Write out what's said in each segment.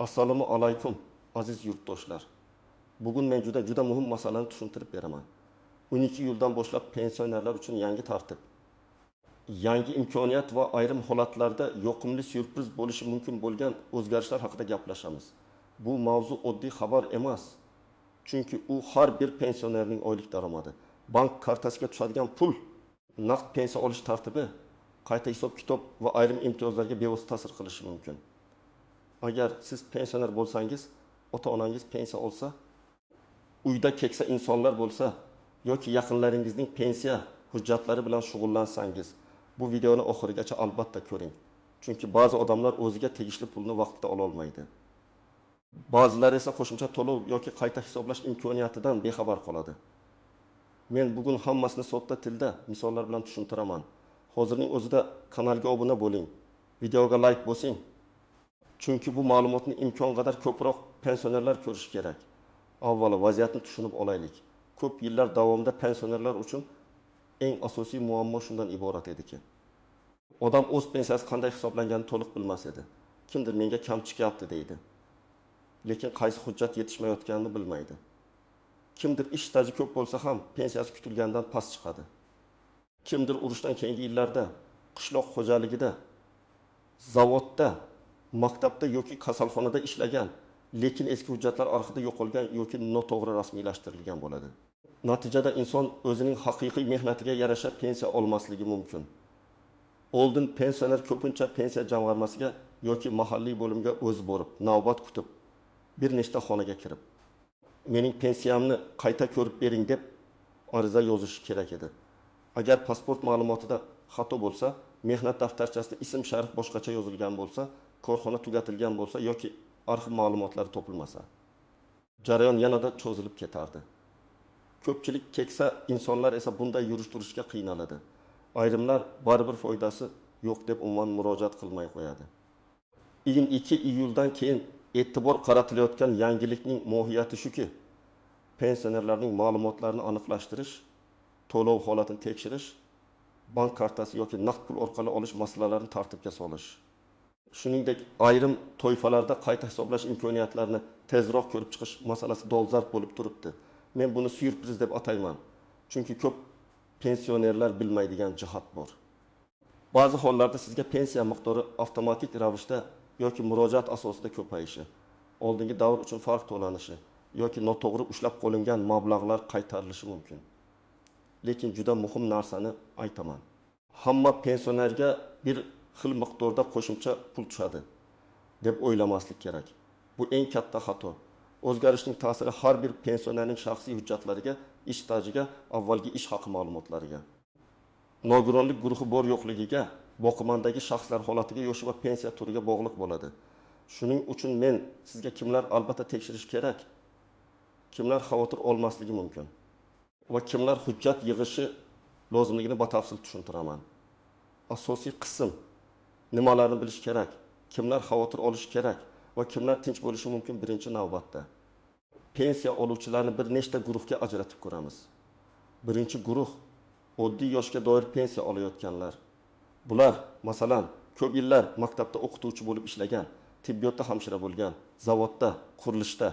Assalomu alaykum, aziz yurtdoshlar. Bugun men juda muhim masalani tushuntirib beraman. 12 iyuldan boshlab pensionerlar uchun yangi tartib, yangi imkoniyat va ayrim holatlarda yoqimli syurpriz bo'lishi mumkin bo'lgan o'zgarishlar haqida gaplashamiz. Bu mavzu oddiy xabar emas. Chunki u har bir pensionerning oylik daromadi, bank kartasiga tushadigan pul, naqd pensiya olish tartibi, qayta hisob-kitob va ayrim imtiyozlarga bevosita ta'sir qilishi mumkin. Agar siz pensioner bo'lsangiz, ota-onangiz pensiya olsa, uyda keksa insonlar bo'lsa yoki yaqinlaringizning pensiya hujjatlari bilan shug'ullansangiz, bu videoni oxirigacha albatta ko'ring. Chunki ba'zi odamlar o'ziga tegishli pulni vaqtida ola olmaydi. Ba'zilari esa qo'shimcha to'lov yoki qayta hisoblash imkoniyatidan bexabar qoladi. Men bugun hammasini sodda tilda misollar bilan tushuntiraman. Hozirning o'zida kanalga obuna bo'ling, videoga like bosing. Chunki bu ma'lumotni imkon qadar ko'proq pensionerlar ko'rishi kerak. Avvalo vaziyatni tushunib olaylik. Ko'p yillar davomida pensionerlar uchun eng asosiy muammo shundan iborat ediki, odam o'z pensiyasi qanday hisoblanganini to'liq bilmas edi. Kimdir menga kam chiqyapti deydi, lekin qaysi hujjat yetishmayotganini bilmaydi. Kimdir ish staji ko'p bo'lsa ham pensiyasi kutilganidan past chiqadi. Kimdir urushdan keyingi yillarda qishloq xo'jaligida, zavodda, maktabda yoki kasalxonada ishlagan, lekin eski hujjatlar arxivda yo'qolgan yoki noto'g'ri rasmiylashtirilgan bo'ladi. Natijada inson o'zining haqiqiy mehnatiga yarasha pensiya olmasligi mumkin. Oldin pensioner ko'pincha pensiya jamg'armasiga yoki mahalliy bo'limga o'zi borib, navbat kutib, bir nechta xonaga kirib, mening pensiyamni qayta ko'rib bering deb ariza yozishi kerak edi. Agar pasport ma'lumotida xato bo'lsa, mehnat daftarchasida ism sharif boshqacha yozilgan bo'lsa, korxona tugatilgan bo'lsa yoki arxiv ma'lumotlari topilmasa, jarayon yanada cho'zilib ketardi. Ko'pchilik keksa insonlar esa bunday yurish turishga qiynaladi. Ayrimlar baribir foydasi yo'q deb umuman murojaat qilmay qo'yadi. 22 iyuldan keyin e'tibor qaratilayotgan yangilikning mohiyati shuki, pensionerlarning ma'lumotlarini aniqlashtirish, to'lov holatini tekshirish, bank kartasi yoki naqd pul orqali olish masalalarini tartibga solish. Shuningdek, ayrim toifalarda qayta hisoblash imkoniyatlarini tezroq ko'rib chiqish masalasi dolzarb bo'lib turibdi. Men buni syurpriz deb atayman. Chunki ko'p pensionerlar bilmaydigan jihat bor. Ba'zi hollarda sizga pensiya miqdori avtomatik ravishda yoki murojaat asosida ko'payishi, oldingi davr uchun farq to'lanishi yoki noto'g'ri ushlab qo'lingan mablag'lar qaytarilishi mumkin. Lekin juda muhim narsani aytaman. Hamma pensionerga bir xil miqdorda qo'shimcha pul tushadi deb o'ylamaslik kerak. Bu eng katta xato. O'zgarishning ta'siri har bir pensionerning shaxsiy hujjatlariga, ish stajiga, avvalgi ish haqi ma'lumotlariga, nogironlik guruhi bor yo'qligiga, boqimandagi shaxslar holatiga, yoshi va pensiya turiga bog'liq bo'ladi. Shuning uchun men sizga kimlar albatta tekshirish kerak, kimlar xavotir olmasligi mumkin va kimlar hujjat yig'ishi lozimligini batafsil tushuntiraman. Asosiy qism nimalarni bilish kerak, kimlar xavotir olishi kerak va kimlar tinch bo'lishi mumkin birinchi navbatda. Pensiya oluvchilarni bir nechta guruhga ajratib ko'ramiz. Birinchi guruh oddiy yoshga doir pensiya olayotganlar. Bular, masalan, ko'p yillar maktabda o'qituvchi bo'lib ishlagan, tibbiyotda hamshira bo'lgan, zavodda, qurilishda,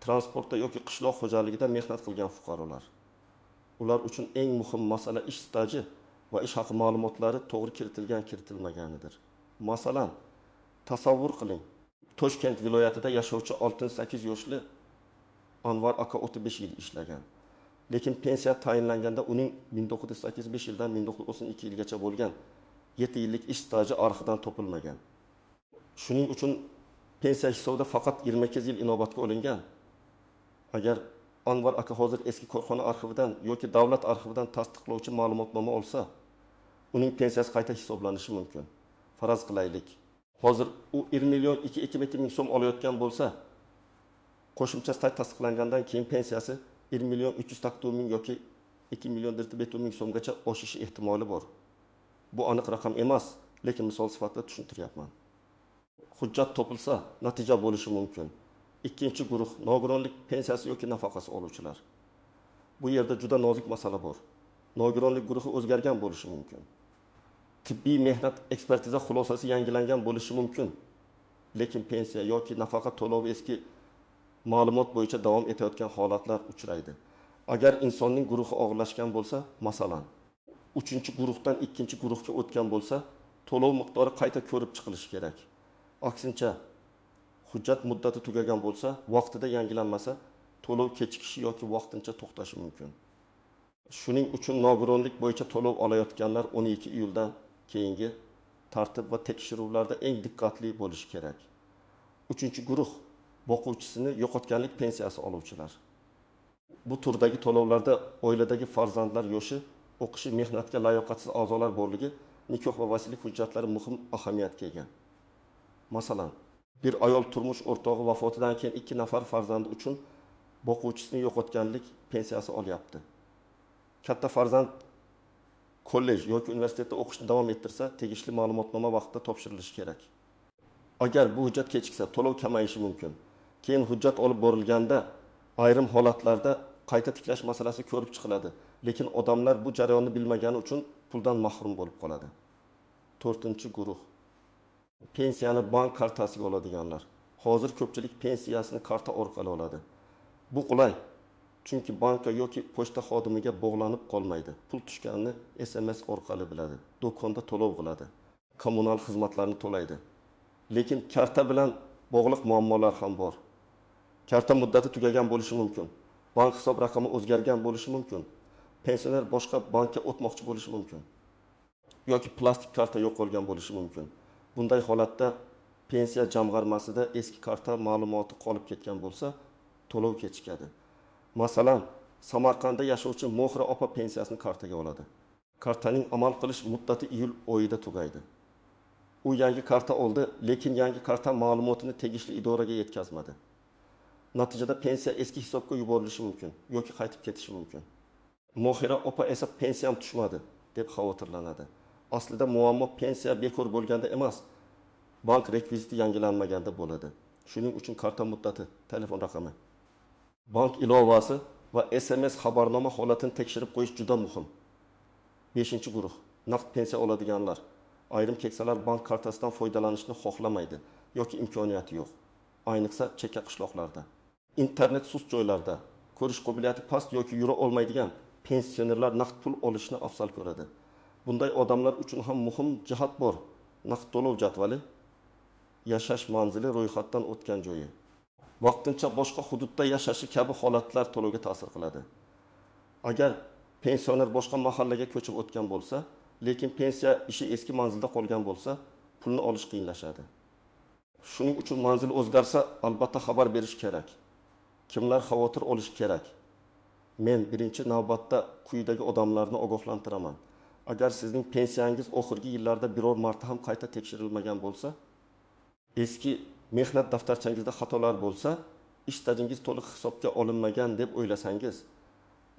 transportda yoki qishloq xo'jaligida mehnat qilgan fuqarolar. Ular uchun eng muhim masala ish staji va ish haqi ma'lumotlari to'g'ri kiritilgan, kiritilmaganidir. Masalan, tasavvur qiling, Toshkent viloyatida yashovchi 68 yoshli Anvar aka 35 yil ishlagan. Lekin pensiya tayinlanganda uning 1985 yildan 1992 yilgacha bo'lgan 7 yillik ish staji arxivdan topilmagan. Shuning uchun pensiya hisobida faqat 28 yil inobatga olingan. Agar Anvar aka hozir eski korxona arxividan yoki davlat arxividan tasdiqlovchi ma'lumotnoma olsa, uning pensiyasi qayta hisoblanishi mumkin. Faraz qilaylik, hozir u 1 million 2 ming so'm olayotgan bo'lsa, qo'shimcha staj tasdiqlangandan keyin pensiyasi 1 million 304 ming yoki 2 million 4 ming so'mgacha oshishi ehtimoli bor. Bu aniq raqam emas, lekin misol sifatida tushuntiryapman. Hujjat topilsa, natija bo'lishi mumkin. Ikkinchi guruh nogironlik pensiyasi yoki nafaqasi oluvchilar. Bu yerda juda nozik masala bor. Nogironlik guruhi o'zgargan bo'lishi mumkin. Tibbiy mehnat ekspertiza xulosasi yangilangan bo'lishi mumkin. lekin pensiya yoki nafaqa to'lovi eski ma'lumot bo'yicha davom etayotgan holatlar uchraydi. Agar insonning guruhi og'irlashgan bo'lsa, masalan, 3-guruhdan 2-guruhga o'tgan bo'lsa, to'lov miqdori qayta ko'rib chiqilishi kerak. Aksincha, hujjat muddati tugagan bo'lsa, vaqtida yangilanmasa, to'lov kechikishi yoki vaqtincha to'xtashi mumkin. Shuning uchun nogironlik bo'yicha to'lov olayotganlar 12 iyuldan keyingi tartib va tekshiruvlarda eng diqqatli bo'lishi kerak. 3-guruh boquvchisini yo'qotganlik pensiyasi oluvchilar. Bu turdagi to'lovlarda oiladagi farzandlar yoshi, o'qishi, mehnatga layoqatsiz a'zolar borligi, nikoh va vasiylik hujjatlari muhim ahamiyatga ega. Masalan, bir ayol turmush o'rtog'i vafotidan keyin 2 nafar farzandi uchun boquvchisini yo'qotganlik pensiyasi olyapti. Katta farzand kollej yoki universitetda o'qishni davom ettirsa, tegishli ma'lumotnoma vaqtida topshirilishi kerak. Agar bu hujjat kechiksa, to'lov kamayishi mumkin. Keyin hujjat olib borilganda ayrim holatlarda qayta tiklash masalasi ko'rib chiqiladi, lekin odamlar bu jarayonni bilmagani uchun puldan mahrum bo'lib qoladi. 4-guruh. Pensiyani bank kartasiga oladiganlar. Hozir ko'pchilik pensiyasini karta orqali oladi. Bu qulay, chunki banka yoki pochta xodimiga bog'lanib qolmaydi. Pul tushganini SMS orqali biladi, do'konda to'lov qiladi, kommunal xizmatlarni to'laydi. Lekin karta bilan bog'liq muammolar ham bor. Karta muddati tugagan bo'lishi mumkin. Bank hisob raqami o'zgargan bo'lishi mumkin. Pensioner boshqa bankka o'tmoqchi bo'lishi mumkin. Yoki plastik karta yo'qolgan bo'lishi mumkin. Bunday holatda pensiya jamg'armasida eski karta ma'lumoti qolib ketgan bo'lsa, to'lov kechikadi. Masalan, Samarqandda yashovchi Mohira opa pensiyasini kartaga oladi. Kartaning amal qilish muddati iyul oyida tugaydi. U yangi karta oldi, lekin yangi karta ma'lumotini tegishli idoraga yetkazmadi. Natijada pensiya eski hisobga yuborilishi mumkin yoki qaytib ketishi mumkin. Mohira opa esa pensiyam tushmadi deb xavotirlanadi. Aslida muammo pensiya bekor bo'lganda emas, bank rekviziti yangilanmaganda bo'ladi. Shuning uchun karta muddati, telefon raqami, bank ilovasi va SMS xabarnoma holatini tekshirib qo'yish juda muhim. 5-guruh. Naqd pensiya oladiganlar. Ayrim keksalar bank kartasidan foydalanishni xohlamaydi yoki imkoniyati yo'q. Ayniqsa chekka qishloqlarda. Internet sust joylarda, ko'rish qobiliyati past yoki yura olmaydigan pensionerlar naqd pul olishni afzal ko'radi. Bunday odamlar uchun ham muhim jihat bor. Naqd to'lov jadvali, yashash manzili ro'yxatdan o'tgan joyi, vaqtincha boshqa hududda yashashi kabi holatlar to'lovga ta'sir qiladi. Agar pensioner boshqa mahallaga ko'chib o'tgan bo'lsa, lekin pensiya ishi eski manzilda qolgan bo'lsa, pulni olish qiyinlashadi. Shuning uchun manzil o'zgarsa, albatta xabar berish kerak. Kimlar xavotir olishi kerak? Men birinchi navbatda quyidagi odamlarni ogohlantiraman. Agar sizning pensiyangiz oxirgi yillarda biror marta ham qayta tekshirilmagan bo'lsa, eski mehnat daftarchangizda xatolar bo'lsa, ish stajingiz to'liq hisobga olinmagan deb o'ylasangiz,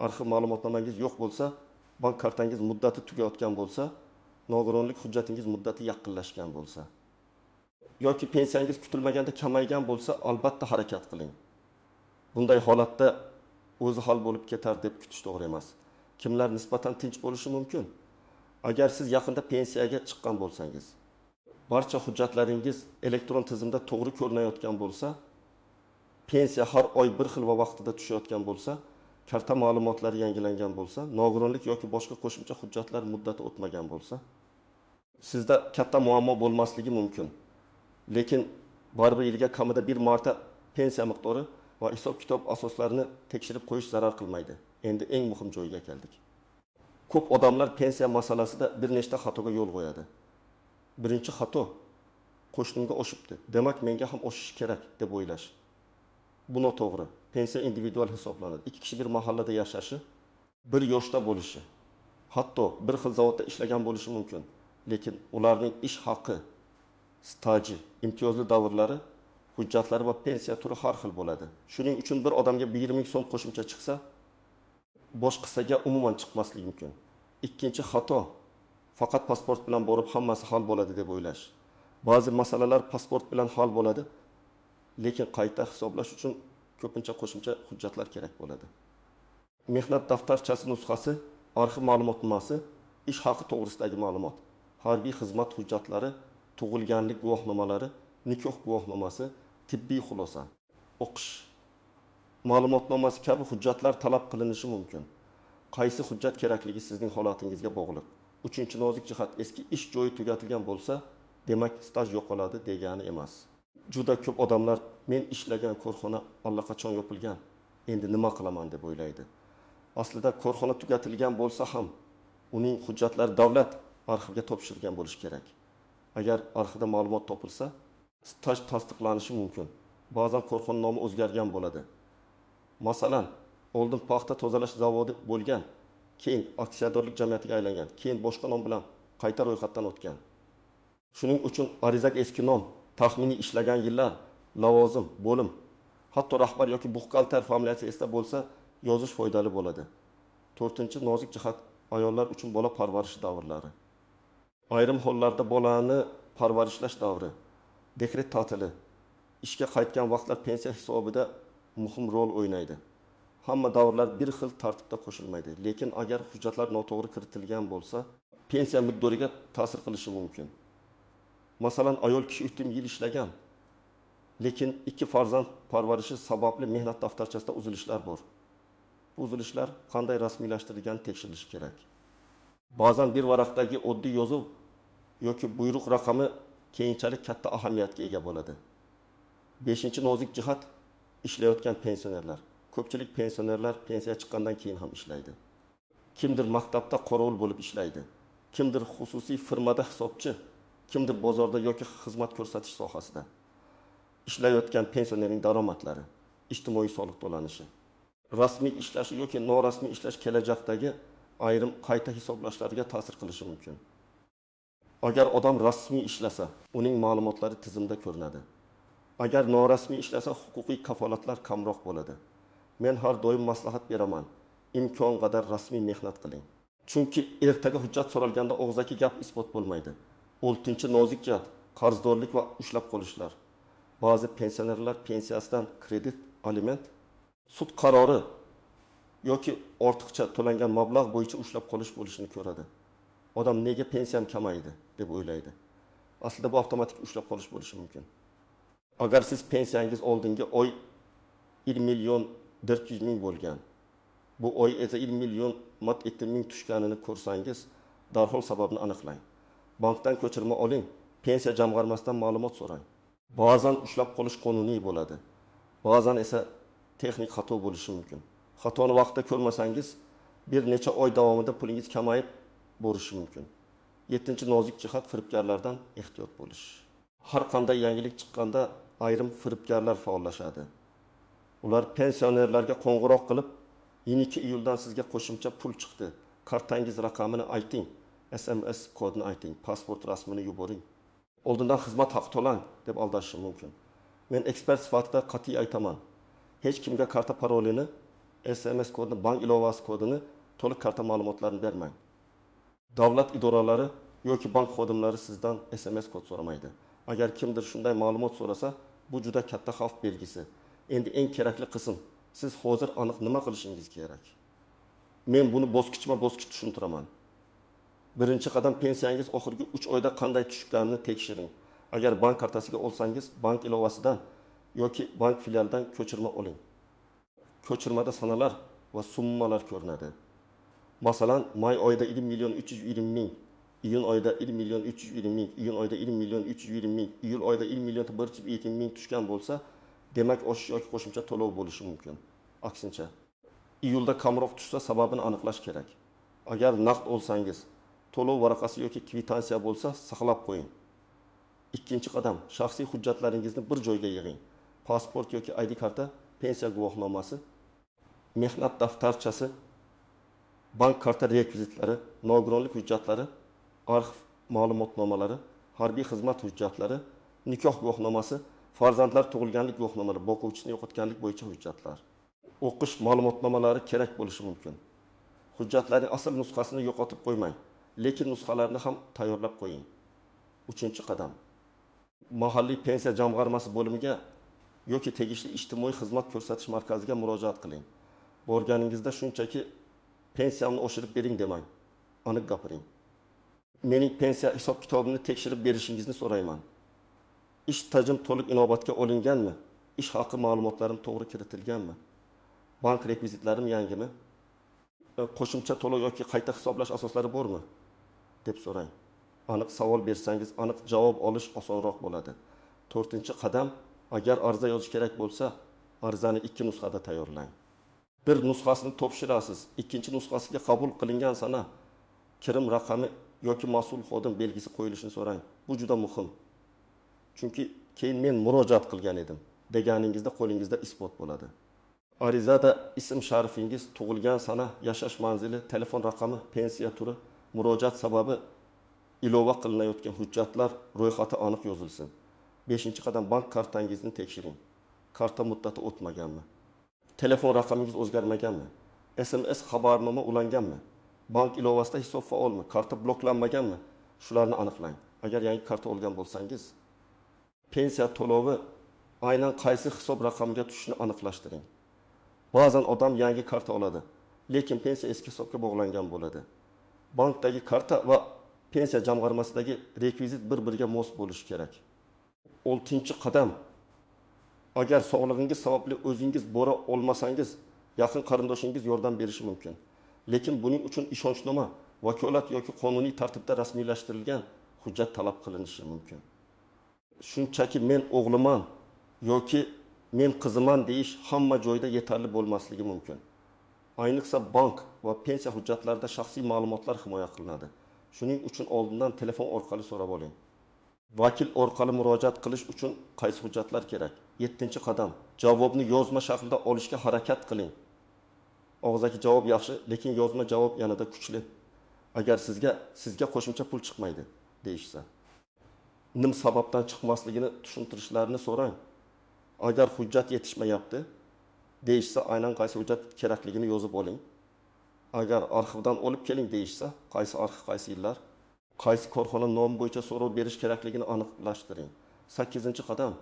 arxiv ma'lumotnomangiz yo'q bo'lsa, bank kartangiz muddati tugayotgan bo'lsa, nogironlik hujjatingiz muddati yaqinlashgan bo'lsa yoki pensiyangiz kutilmaganda kamaygan bo'lsa, albatta harakat qiling. Bunday holatda o'zi hal bo'lib ketar deb kutish to'g'ri emas. Kimlar nisbatan tinch bo'lishi mumkin? Agar siz yaqinda pensiyaga chiqqan bo'lsangiz, barcha hujjatlaringiz elektron tizimda to'g'ri ko'rinayotgan bo'lsa, pensiya har oy bir xil va vaqtida tushayotgan bo'lsa, karta ma'lumotlari yangilangan bo'lsa, nogironlik yoki boshqa qo'shimcha hujjatlar muddati o'tmagan bo'lsa, sizda katta muammo bo'lmasligi mumkin. Lekin baribir yilga kamida bir marta pensiya miqdori va hisob-kitob asoslarini tekshirib qo'yish zarar qilmaydi. Endi eng muhim joyga keldik. Ko'p odamlar pensiya masalasida bir nechta xatoga yo'l qo'yadi. Birinchi xato, qo'shnimga oshibdi, demak menga ham oshishi kerak deb o'ylash. Bu noto'g'ri. Pensiya individual hisoblanadi. Ikki kishi bir mahallada yashashi, bir yoshda bo'lishi, hatto bir xil zavodda ishlagan bo'lishi mumkin. Lekin ularning ish haqi, staji, imtiyozli davrlari, hujjatlari va pensiya turi har xil bo'ladi. Shuning uchun bir odamga 20 ming so'm qo'shimcha chiqsa, boshqasiga umuman chiqmasligi mumkin. Ikkinchi xato, faqat pasport bilan borib hammasi hal bo'ladi deb o'ylash. Ba'zi masalalar pasport bilan hal bo'ladi, lekin qayta hisoblash uchun ko'pincha qo'shimcha hujjatlar kerak bo'ladi. Mehnat daftarchasi nusxasi, arxiv ma'lumotnomasi, ish haqi to'g'risidagi ma'lumot, harbiy xizmat hujjatlari, tug'ilganlik guvohnomalari, nikoh guvohnomasi, tibbiy xulosa, o'qish ma'lumotnomasi kabi hujjatlar talab qilinishi mumkin. Qaysi hujjat kerakligi sizning holatingizga bog'liq. Uchinchi nozik jihat: eski ish joyi tugatilgan bo'lsa, demak staj yo'qoladi degani emas. Juda ko'p odamlar men ishlagan korxona allaqachon yopilgan, endi nima qilaman deb o'ylaydi. Aslida korxona tugatilgan bo'lsa ham uning hujjatlari davlat arxivga topshirilgan bo'lishi kerak. Agar arxivda ma'lumot topilsa, staj tasdiqlanishi mumkin. Ba'zan korxona nomi o'zgargan bo'ladi. Masalan, oldin paxta tozalash zavodi bo'lgan, keyin aksiyadorlik jamiyatiga aylangan, keyin boshqa nom bilan qayta ro'yxatdan o'tgan. Shuning uchun arizaga eski nom, taxminiy ishlagan yillar, lavozim, bo'lim, hatto rahbar yoki buxgalter familiyasi esda bo'lsa, yozish foydali bo'ladi. To'rtinchi nozik jihat: ayollar uchun bola parvarishi davrlari. Ayrim hollarda bolani parvarishlash davri, dekret ta'tili, ishga qaytgan vaqtlar pensiya hisobida muhim rol o'ynaydi. Hamma davrlar bir xil tartibda qo'shilmaydi, lekin agar hujjatlar noto'g'ri kiritilgan bo'lsa, pensiya miqdoriga ta'sir qilishi mumkin. Masalan, ayol kishi 3 yil ishlagan, lekin 2 farzand parvarishi sababli mehnat daftarchasida uzilishlar bor. Bu uzilishlar qanday rasmiylashtirilgani tekshirilishi kerak. Ba'zan bir varaqdagi oddiy yozuv yoki buyruq raqami keyinchalik katta ahamiyatga ega bo'ladi. 5. nozik jihat: ishlayotgan pensionerlar. Ko'pchilik pensionerlar pensiya chiqqandan keyin ham ishlaydi. Kimdir maktabda qorovul bo'lib ishlaydi, kimdir xususiy firmada hisobchi, kimdir bozorda yoki xizmat ko'rsatish sohasida. Ishlayotgan pensionerning daromadlari, ijtimoiy soliq to'lanishi, rasmiy ishlashi yoki norasmiy ishlash kelajakdagi ayrim qayta hisoblashlarga ta'sir qilishi mumkin. Agar odam rasmiy ishlasa, uning ma'lumotlari tizimda ko'rinadi. Agar norasmiy ishlasa, huquqiy kafolatlar kamroq bo'ladi. Men har doim maslahat beraman, imkon qadar rasmiy mehnat qiling. Chunki ertaga hujjat so'ralganda og'zaki gap isbot bo'lmaydi. 6. nozik jihat: qarzdorlik va ushlab qolishlar. Ba'zi pensionerlar pensiyasidan kredit, aliment, sud qarori yoki ortiqcha to'langan mablag' bo'yicha ushlab qolish bo'lishini ko'radi. Odam nega pensiyam kamaydi deb o'ylaydi. Aslida bu avtomatik ushlab qolish bo'lishi mumkin. Agar siz pensiyangiz oldingi oy 1 million 400 ming bo'lgan, bu oy esa 1 million 7 ming tushganini ko'rsangiz, darhol sababini aniqlang. Bankdan ko'chirma oling, pensiya jamg'armasidan ma'lumot so'rang. Ba'zan ushlab qolish qonuniy bo'ladi, ba'zan esa texnik xato bo'lishi mumkin. Xatoni vaqtida ko'rmasangiz, bir necha oy davomida pulingiz kamayib borishi mumkin. 7. nozik jihat: firibgarlardan ehtiyot bo'lish. Har qanday yangilik chiqqanda ayrim firibgarlar faollashadi. Ular pensionerlarga qo'ng'iroq qilib, 22 iyuldan sizga qo'shimcha pul chiqdi, kartangiz raqamini ayting, SMS kodini ayting, pasport rasmini yuboring, oldindan xizmat haqi to'lang deb aldashi mumkin. Men ekspert sifatida qat'iy aytaman, hech kimga karta parolini, SMS kodini, bank ilovasi kodini, to'liq karta ma'lumotlarini bermang. Davlat idoralari yoki bank xodimlari sizdan SMS kod so'ramaydi. Agar kimdir shunday ma'lumot so'rasa, bu juda katta xavf belgisi. Endi eng kerakli qism: siz hozir aniq nima qilishingiz kerak? Men buni bosqichma-bosqich tushuntiraman. Birinchi qadam: pensiyangiz oxirgi 3 oyda qanday tushganini tekshiring. Agar bank kartasiga olsangiz, bank ilovasidan yoki bank filialidan ko'chirma oling. Ko'chirmada sanalar va summalar ko'rinadi. Masalan, may oyida 1 million 320 ming, iyun oyida 1 million 320 ming, iyun oyida 1 million 320 ming, iyul oyida 1 million 107 ming tushgan bo'lsa, demak oshish yoki qo'shimcha to'lov bo'lishi mumkin. Aksincha, iyulda kamroq tushsa, sababini aniqlash kerak. Agar naqd olsangiz, to'lov varaqasi yoki kvitansiya bo'lsa, saqlab qo'ying. Ikkinchi qadam: shaxsiy hujjatlaringizni bir joyga yig'ing. Pasport yoki ID karta, pensiya guvohnomasi, mehnat daftarchasi, bank karta rekvizitlari, nogironlik hujjatlari, arxiv ma'lumotnomalari, harbiy xizmat hujjatlari, nikoh guvohnomasi, farzandlar tug'ilganlik guvohnomalari, boquvchisini yo'qotganlik bo'yicha hujjatlar. O'qish ma'lumotnomalari kerak bo'lishi mumkin. Hujjatlarning asl nusxasini yo'qotib qo'ymang, lekin nusxalarni ham tayyorlab qo'ying. Uchinchi qadam: mahalliy pensiya jamg'armasi bo'limiga yoki tegishli ijtimoiy xizmat ko'rsatish markaziga murojaat qiling. Borganingizda shunchaki pensiyamni oshirib bering demang, aniq gapiring. Mening pensiya hisob kitobimni tekshirib berishingizni so'rayman. Ish stajim to'liq inobatga olinganmi? Ish haqi ma'lumotlarim to'g'ri kiritilganmi? Bank rekvizitlarim yangimi? Qo'shimcha to'lov yoki qayta hisoblash asoslari bormi? Deb so'rang. Aniq savol bersangiz, aniq javob olish osonroq bo'ladi. To'rtinchi qadam, agar ariza yozish kerak bo'lsa, arizani 2 nusxada tayyorlang. Bir nusxasini topshirasiz, ikkinchi nusxasiga qabul qilingan sana, kirim raqami yoki mas'ul xodim belgisi qo'yilishini so'rang. Bu juda muhim. Chunki keyin men murojaat qilgan edim deganingizda qo'lingizda isbot bo'ladi. Arizada ism sharifingiz, tug'ilgan sana, yashash manzili, telefon raqami, pensiya turi, murojaat sababi, ilova qilinayotgan hujjatlar ro'yxati aniq yozilsin. 5-qadam, bank kartangizni tekshiring. Karta muddati o'tmaganmi? Telefon raqamingiz o'zgarmaganmi? SMS xabarnoma ulanganmi? Bank ilovasida hisob faolmi? Karta bloklanmaganmi? Shularni aniqlang. Agar yangi karta olgan bo'lsangiz, pensiya to'lovi aynan qaysi hisob raqamiga tushishini aniqlashtiring. Ba'zan odam yangi karta oladi, lekin pensiya eski hisobga bog'langan bo'ladi. Bankdagi karta va pensiya jamg'armasidagi rekvizit bir-biriga mos bo'lishi kerak. 6-qadam, agar sog'lig'ingiz sababli o'zingiz bora olmasangiz, yaqin qarindoshingiz yordam berishi mumkin. Lekin buning uchun ishonchnoma, vakolat yoki qonuniy tartibda rasmiylashtirilgan hujjat talab qilinishi mumkin. Shunchaki men o'g'liman yoki men qiziman deyish hamma joyda yetarli bo'lmasligi mumkin. Ayniqsa bank va pensiya hujjatlarida shaxsiy ma'lumotlar himoya qilinadi. Shuning uchun oldindan telefon orqali so'rab oling. Vakil orqali murojaat qilish uchun qaysi hujjatlar kerak? 7-qadam, javobni yozma shaklda olishga harakat qiling. Og'zaki javob yaxshi, lekin yozma javob yanada kuchli. Agar sizga qo'shimcha pul chiqmaydi deyishsa, nim sababdan chiqmasligini tushuntirishlarini so'rang. Agar hujjat yetishmayapti deyishsa, aynan qaysi hujjat kerakligini yozib oling. Agar arxivdan olib keling deyishsa, qaysi arxiv, qaysi yillar, qaysi korxona nomi bo'yicha so'rov berish kerakligini aniqlashtiring. 8-qadam,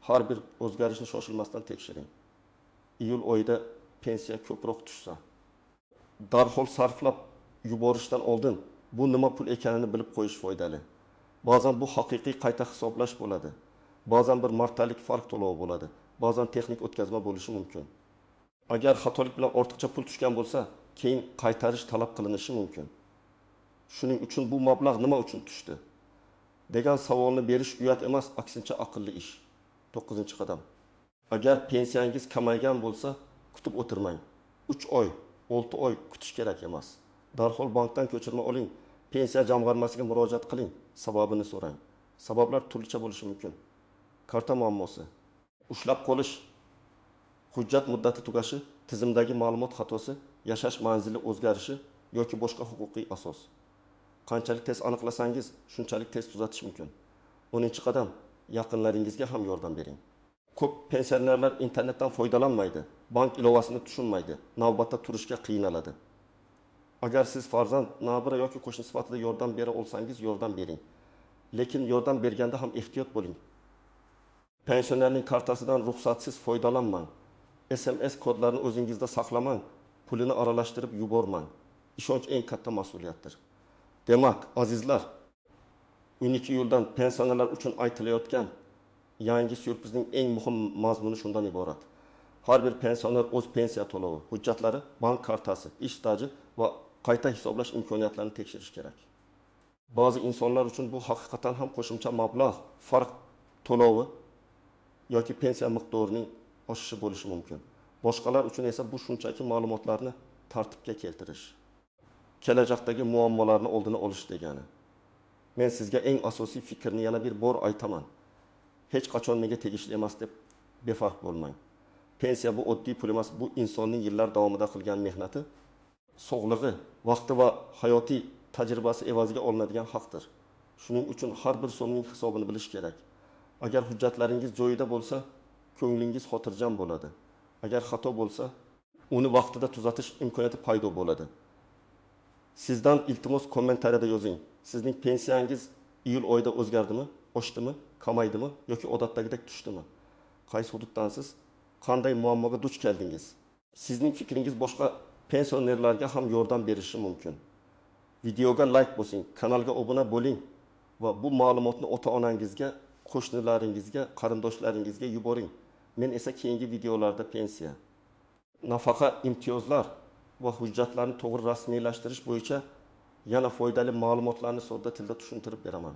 har bir o'zgarishni shoshilmasdan tekshiring. Iyul oyida pensiya ko'proq tushsa, darhol sarflab yuborishdan oldin bu nima pul ekanini bilib qo'yish foydali. Ba'zan bu haqiqiy qayta hisoblash bo'ladi. Ba'zan bir martalik farq to'lovi bo'ladi. Ba'zan texnik o'tkazma bo'lishi mumkin. Agar xatolik bilan ortiqcha pul tushgan bo'lsa, keyin qaytarish talab qilinishi mumkin. Shuning uchun bu mablag' nima uchun tushdi degan savolni berish uyat emas, aksincha aqlli ish. 9-qadam. Agar pensiyangiz kamaygan bo'lsa, kutib o'tirmang. 3 oy, 6 oy kutish kerak emas. Darhol bankdan ko'chirma oling, pensiya jamg'armasiga murojaat qiling, sababini so'rang. Sabablar turlicha bo'lishi mumkin. Karta muammosi, ushlab qolish, hujjat muddati tugashi, tizimdagi ma'lumot xatosi, yashash manzili o'zgarishi yoki boshqa huquqiy asos. Qanchalik tez aniqlasangiz, shunchalik tez tuzatish mumkin. 10-qadam, yaqinlaringizga ham yordam bering. Ko'p pensionerlar internetdan foydalanmaydi, bank ilovasini tushunmaydi, navbatda turishga qiynaladi. Agar siz farzand, nabira yoki qo'shni sifatida yordam bera olsangiz, yordam bering. Lekin yordam berganda ham ehtiyot bo'ling. Pensionerning kartasidan ruxsatsiz foydalanmang. SMS kodlarini o'zingizda saqlamang, pulini aralashtirib yubormang. Ishonch eng katta mas'uliyatdir. Demak, azizlar, 12 iyuldan pensionerlar uchun aytilayotgan yangi syurprizning eng muhim mazmuni shundan iborat. Har bir pensioner o'z pensiya to'lovi, hujjatlari, bank kartasi, ish staji va qayta hisoblash imkoniyatlarini tekshirish kerak. Ba'zi insonlar uchun bu haqiqatan ham qo'shimcha mablag', farq to'lovi yoki pensiya miqdorining oshishi bo'lishi mumkin. Boshqalar uchun esa bu shunchaki ma'lumotlarni tartibga keltirish, kelajakdagi muammolarni oldini olish degani. Men sizga eng asosiy fikrni yana bir bor aytaman. Hech qachon menga tegishli emas deb befarq bo'lmang. Pensiya bu oddiy pul emas, bu insonning yillar davomida qilgan mehnati, sog'lig'i, vaqti va hayotiy tajribasi evaziga olinadigan haqdir. Shuning uchun har bir so'mning hisobini bilish kerak. Agar hujjatlaringiz joyida bo'lsa, ko'nglingiz xotirjam bo'ladi. Agar xato bo'lsa, uni vaqtida tuzatish imkoniyati paydo bo'ladi. Sizdan iltimos kommentariyada yozing. Sizning pensiyangiz iyul oyida o'zgardimi, oshdimi, kamaydimi yoki odatdagidek tushdimi? Qaysi hududdansiz? Qanday muammoga duch keldingiz? Sizning fikringiz boshqa pensionerlarga ham yordam berishi mumkin. Videoga like bosing, kanalga obuna bo'ling va bu ma'lumotni ota-onangizga, qo'shnilaringizga, qarindoshlaringizga yuboring. Men esa keyingi videolarda pensiya, nafaqa, imtiyozlar va hujjatlarni to'g'ri rasmiylashtirish bo'yicha yana foydali ma'lumotlarni sodda tilda tushuntirib beraman.